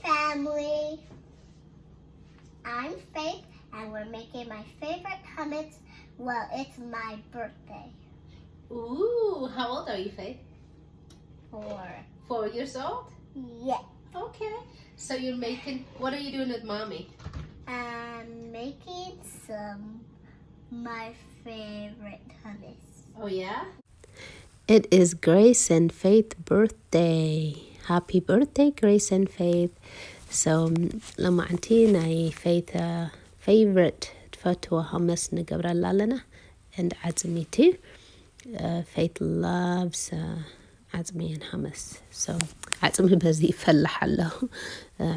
Family. I'm Faith, and we're making my favorite hummus. Well, it's my birthday. Ooh, how old are you, Faith? Four. Four years old? Yeah. Okay. So you're making, what are you doing with mommy? I'm making some my favorite hummus. Oh, yeah? It is Grace and Faith birthday. Happy birthday, Grace and Faith. So, ሎማዓንቲ ናይ ፌት ፌቨሪት ትፈትዎ ሀመስ ንገብረላ ኣለና። And ዓፅሚቲ. Faith loves ዓፅሚ and hummus. So ዓፅሚ በዚ ይፈላሕ ኣሎ።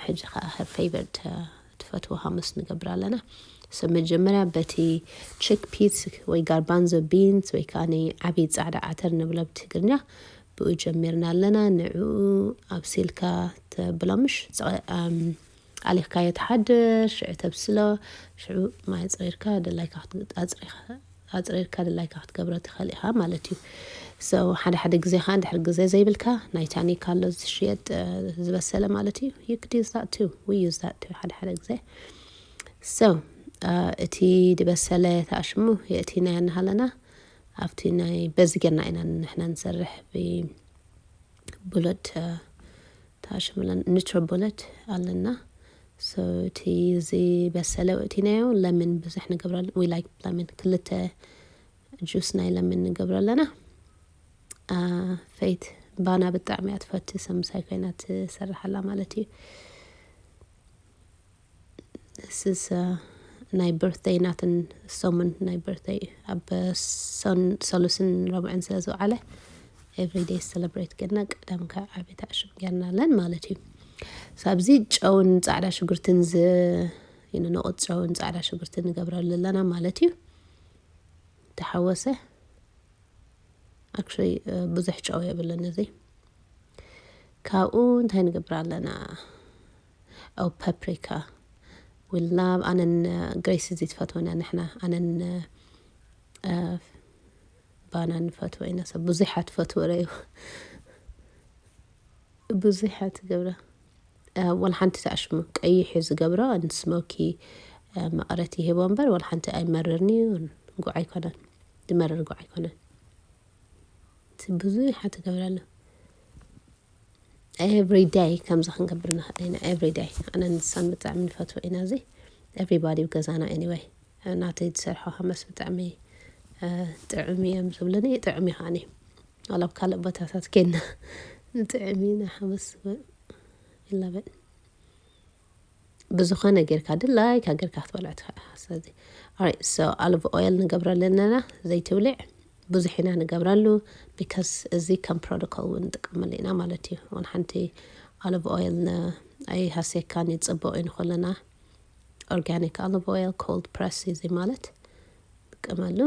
ሕጂ ከዓ her favorite ትፈትዎ ሀመስ ንገብር ኣለና። So መጀመርያ በቲ chickpeas ወይ garbanzo beans ወይ ከዓ ናይ ዓብዪ ፃዕዳ ዓተር ንብሎ ብትግርኛ ብኡ ጀሚርና ኣለና። ንዕኡ ኣብሲልካ ተብሎምሽ ኣሊኽካዮ ትሓድር ሽዑ ተብስሎ ሽዑ ማይ ኣፅሪርካ ድላይካ ኣፅሪርካ ድላይካ ክትገብሮ ትኽእል ኢኻ ማለት እዩ። So ሓደ ሓደ ግዜ ከዓ እንድሕር ግዜ ዘይብልካ ናይ ታኒካ ኣሎ ዝሽየጥ ዝበሰለ ማለት እዩ። You could use that too. We use that too ሓደ ሓደ ግዜ። So እቲ ዝበሰለ ተኣሽሙ የእቲና ያናሃለና ኣብቲ ናይ በዚ ጌርና ኢና ንሕና ንሰርሕ ብቡለድ ተኣሽምለን ኒትሮ ቡለድ ኣለና። So እቲ ዝበሰለ እቲናዮ ለምን ብዙሕ ንገብረሉ we like ለምን ክልተ ጁስ ናይ ለምን ንገብሮ ኣለና። ፌት ባና ብጣዕሚ እያ ትፈቲ ሰምሳይ ኮይና ትሰርሓላ ማለት እዩ። ስስ ናይ ብርተይ ናትን ሰሙን ናይ ብርተይ ኣብ ሰሉስን ረብዕን ስለ ዝውዓለ everyday celebrate ገና ቀዳም ካብ ዓቢ ተዕሽም ገርናለን ማለት እዩ። ኣብዚ ጨውን ፃዕዳ ሽጉርትን ዝ ንቁፅ ጨውን ፃዕዳ ሽጉርትን ንገብረሉ ኣለና ማለት እዩ። ተሓወሰ actually ብዙሕ ጨው የብለን እዚ። ካብኡ እንታይ ንገብር ኣለና? ኦ ፓፕሪካ we love ኣነን ግሬስ እዚ ትፈትወና ንሕና ኣነን ባና ንፈትወ ኢና ሰብ ብዙሓት ፈትወ ረዩ ብዙሓት ገብረ ወላ ሓንቲ ተኣሽሙ ቀይሕ ዝገብሮ ንስሞኪ መቐረት ይህቦ እምበር ወላ ሓንቲ ኣይመርርኒ ጉዕ ኣይኮነን ዝመርር ጉዕ ኣይኮነን። ብዙሓት ገብረ ኣሎ every day ከምዚ ክንገብር ንኽእል ኢና every day ኣነ ንሳን ብጣዕሚ ንፈትዎ ኢና እዚ everybody ገዛና anyway ናተይ ዝሰርሖ ሃመስ ብጣዕሚ ጥዑም እዮም ዝብለኒ ጥዑም ይኻኒ ዋላ ኣብ ካልእ ቦታታት ኬና ንጥዕም ኢና ሃመስ ይላበል ብዝኾነ ጌርካ ድላይካ ጌርካ ክትበልዕ ትኽእል ስለዚ so olive oil ንገብረሉ ኣለና ዘይትውልዕ ብዙሕ ኢና ንገብረሉ because እዚ ከም protocol እውን ንጥቀመሉ ኢና ማለት እዩ one ሓንቲ olive oil ኣይሃስየካን እዩ ፅቡቅ እዩ ንኩልና organic olive oil cold press እዚ ማለት ንጥቀመሉ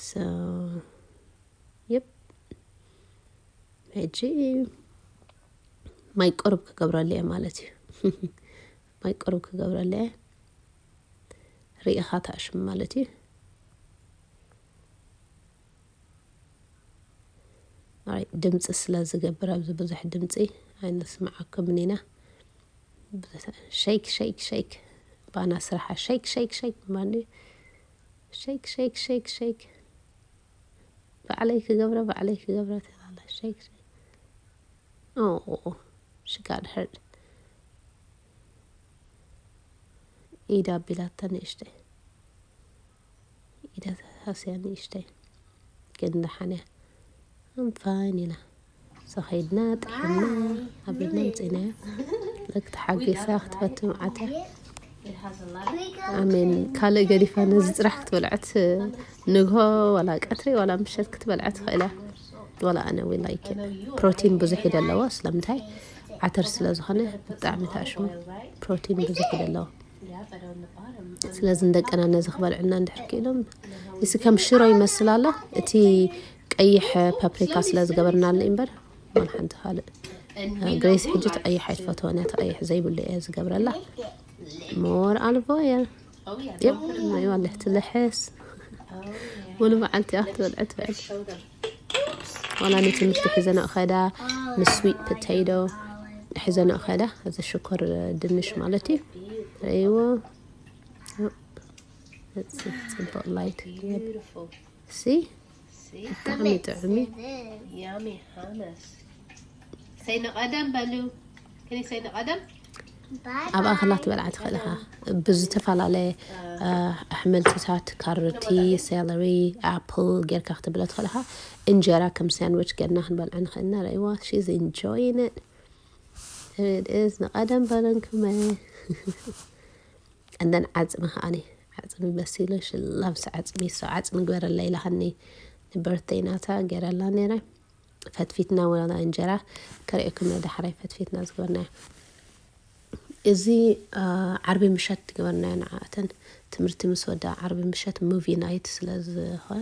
so yep ሕጂ ማይ ቁሩብ ክገብረሉ እየ ማለት እዩ ማይ ቁሩብ ክገብረሉ እየ ርኢኻ ተኣሽም ማለት እዩ ድምፂ ስለ ዝገብር ኣብዚ ብዙሕ ድምፂ ኣይንስምዓኩምን ኢና shake shake shake ባና ስራሓ shake shake shake ማን shake shake shake shake ባዕለይ ክገብረ ባዕለይ ክገብረ ትላለ shake shake oh she got hurt ኢዳ ኣቢላታ ንእሽተይ ኢዳ ሃስያ ንእሽተይ ግን ደሓን እያ I'm fine ኢላ ሰኸይድና ጥሒና ኣቢልና ምፅእናዮ ለክ ተሓጊሳ ክትፈትም ዓተር ኣሜን ካልእ ገዲፋ ነዚ ፅራሕ ክትበልዐት ንግሆ ዋላ ቀትሪ ዋላ ምሸት ክትበልዐ ትኽእል እያ ዋላ ኣነ we like ፕሮቲን ብዙሕ እዩ ዘለዎ ስለምንታይ ዓተር ስለ ዝኾነ ብጣዕሚ ተኣሽሙ ፕሮቲን ብዙሕ እዩ ዘለዎ ስለዚ ንደቀና ነዚ ክበልዕና እንድሕር ክኢሎም እዚ ከም ሽሮ ይመስል ኣሎ እቲ ቀይሕ ፓፕሪካ ስለ ዝገበርናሉ እምበር ዋላ ሓንቲ ካልእ ግሬስ ሕጂ ተቐይሕ ኣይትፈትወን እያ ተቐይሕ ዘይብሉ እየ ዝገብረላ more olive oil ይዋለ ትልሕስ ሙሉ በዓልቲ ኣፍ ትበልዐ ትበዕል ዋላ ንትምህርቲ ሒዘና ከዳ ምስ sweet potato ሒዘንኦ ከዳ፣ እዚ ሽኮር ድንሽ ማለት እዩ። ርእይዎ። ጽቡቕ ላይት። ሲ? ብጣዕሚ ጥዑም እዩ። ሰይኒ ቀደም በሉ። ከኒ ሰይኒ ቀደም ኣብ ኣኽላ ትበልዓ ትኽእል ኢኻ። ብዝተፈላለየ ኣሕምልትታት፣ ካሮቲ፣ ሰለሪ፣ ኣፕል ጌርካ ክትብሎ ትኽእል ኢኻ። እንጀራ ከም ሳንድዊች ጌርና ክንበልዖ ንኽእልና። ርእይዋ፣ she's enjoying it. It is ንቐደም በለንክመ። And then ዓፅሚ ከዓኒ፣ ዓፅሚ በሲሉ ሽላብስ ዓፅሚ፣ so ዓፅሚ ግበረለይ ኢላሃኒ። ንበርተይ ናታ ገይረላ ነይረ። ፈትፊትና ወላ እንጀራ ከርእየኩም እየ ዳሕራይ ፈትፊትና ዝገበርናዮ። እዚ ዓርቢ ምሸት ዝገበርናዮ ንዓኣተን ትምህርቲ ምስ ወዳ ዓርቢ ምሸት ሙቪ ናይት ስለ ዝኾነ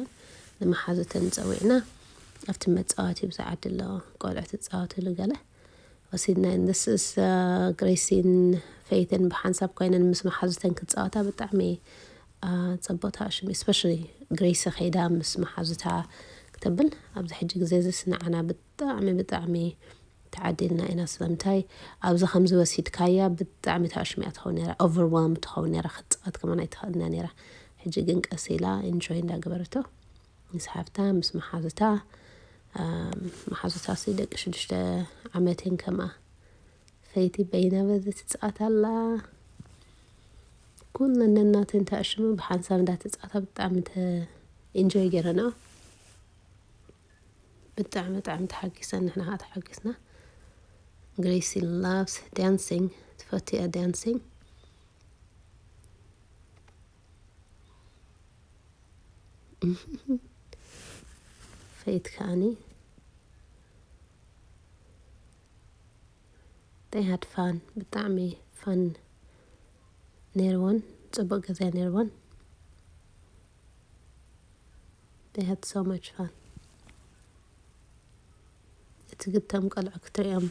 ንመሓዙተን ፀዊዕና ኣብቲ መፃወቲ ብዛዓዲ ኣሎ ቆልዑ ትፃወትሉ ገለ ወሲድና። ንስስ ግሬሲን ፈይትን ብሓንሳብ ኮይነን ምስ መሓዙተን ክፃወታ ብጣዕሚ ፅቡቅ ታሽም፣ especially ግሬሲ ከይዳ ምስ መሓዙታ ክተብል ኣብዚ ሕጂ ግዜ እዚ ንዓና ብጣዕሚ ብጣዕሚ ተዓዲልና ኢና። ስለምንታይ ኣብዚ ከምዚ ወሲድካያ ብጣዕሚ ታሽሚያ ትኸውን ነራ፣ overwhelmed ትኸውን ነራ፣ ክትፃወት ከማን ኣይትኽእልና ነራ። ሕጂ ግን ቀስ ኢላ ኢንጆይ እንዳገበረቶ ምስ ሓፍታ ምስ መሓዙታ። መሓዙታ ሲ ደቂ ሽዱሽተ ዓመት እየን ከምኣ። ፈይቲ በይና በዚ ትፃወት ኣላ። ኩለን ነናተን ታሽሙ ብሓንሳብ እንዳተፃወታ ብጣዕሚ ኢንጆይ ገይረንኦ። ብጣዕሚ ብጣዕሚ ተሓጊሰን ንሕና ከዓ ተሓጊስና። ግሬሲ loves dancing፣ ትፈቱ እያ ዳንሲንግ። ፈይት ከዓኒ they had fun፣ ብጣዕሚ ፋን ነይርወን፣ ፅቡቅ ግዜ ነይርወን። They had so much fun። እቲ ግተም ቆልዑ ክትሪኦም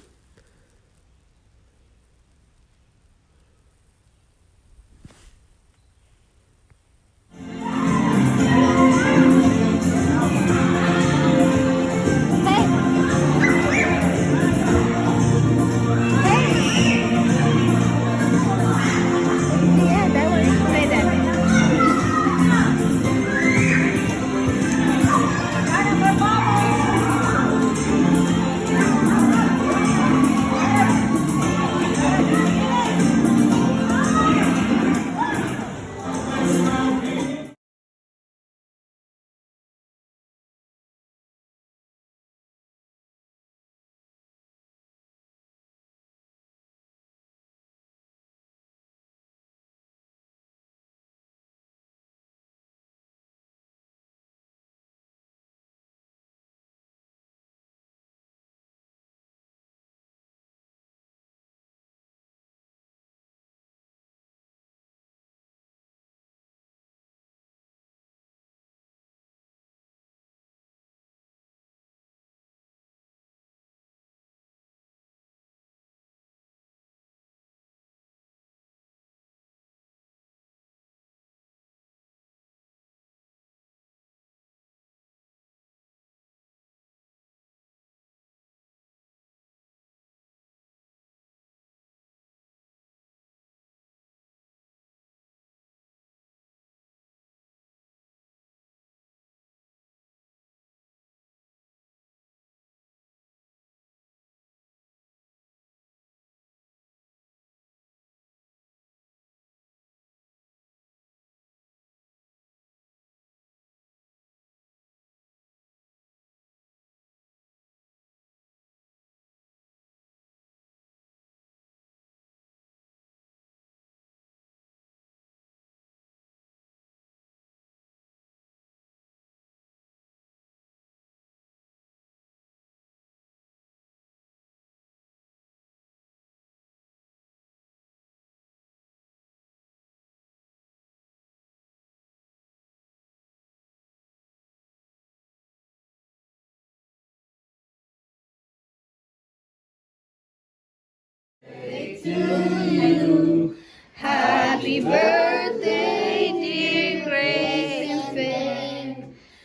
Happy birthday, dear Grace and Faith.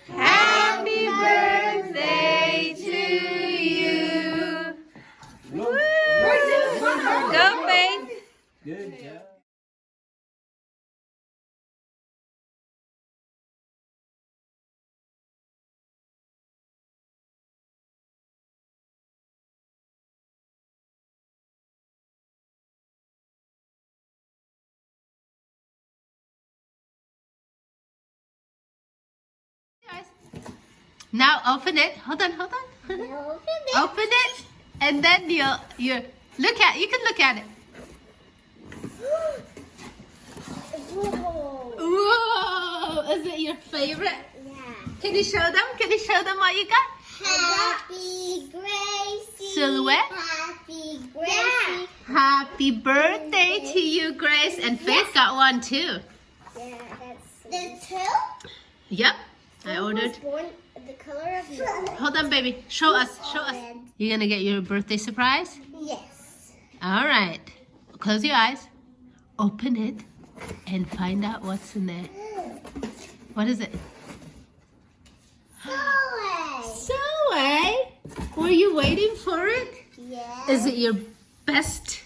Happy birthday to you. Woo! Good job. Guys, now open it. Hold on, hold on. Open it. Open it, and then you you look at you can look at it. Whoa. Whoa! Is it your favorite? Yeah. Can you show them? Can you show them what you got? Happy Gracie. Silhouette? Happy Gracie. Happy birthday to you, Grace. And Faith got one too. Yeah, that's the two. Yep. I One was ordered. Born the color of yellow. Hold on, baby. Show us. Show us. Red. You're gonna get your birthday surprise? Yes. All right. Close your eyes. Open it and find out what's in there. What is it? Soleil. Soleil? Were you waiting for it? Yes. Is it your best?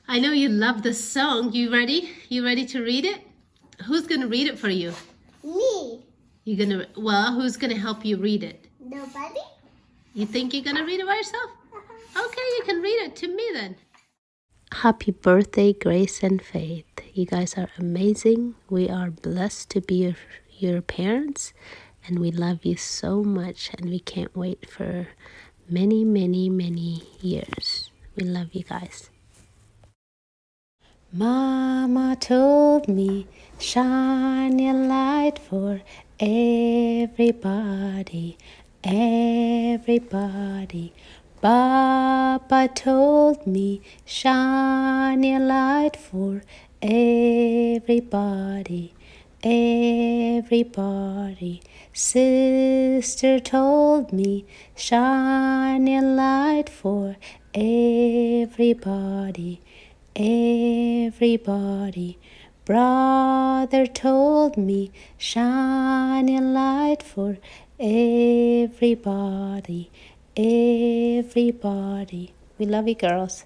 I know you love the song. You ready? You ready to read it? Who's gonna read it for you? Me. You're gonna, well, who's gonna help you read it? Nobody. You think you're gonna read it by yourself? Okay, you can read it to me then. Happy birthday, Grace and Faith. You guys are amazing. We are blessed to be your, your parents, and we love you so much, and we can't wait for many, many, many years. We love you guys. Mama told me, shine your light for everybody, everybody. Papa told me, shine your light for everybody, everybody. Sister told me, shine your light for everybody, everybody. Brother told me, shine your light for everybody, everybody. We love you, girls.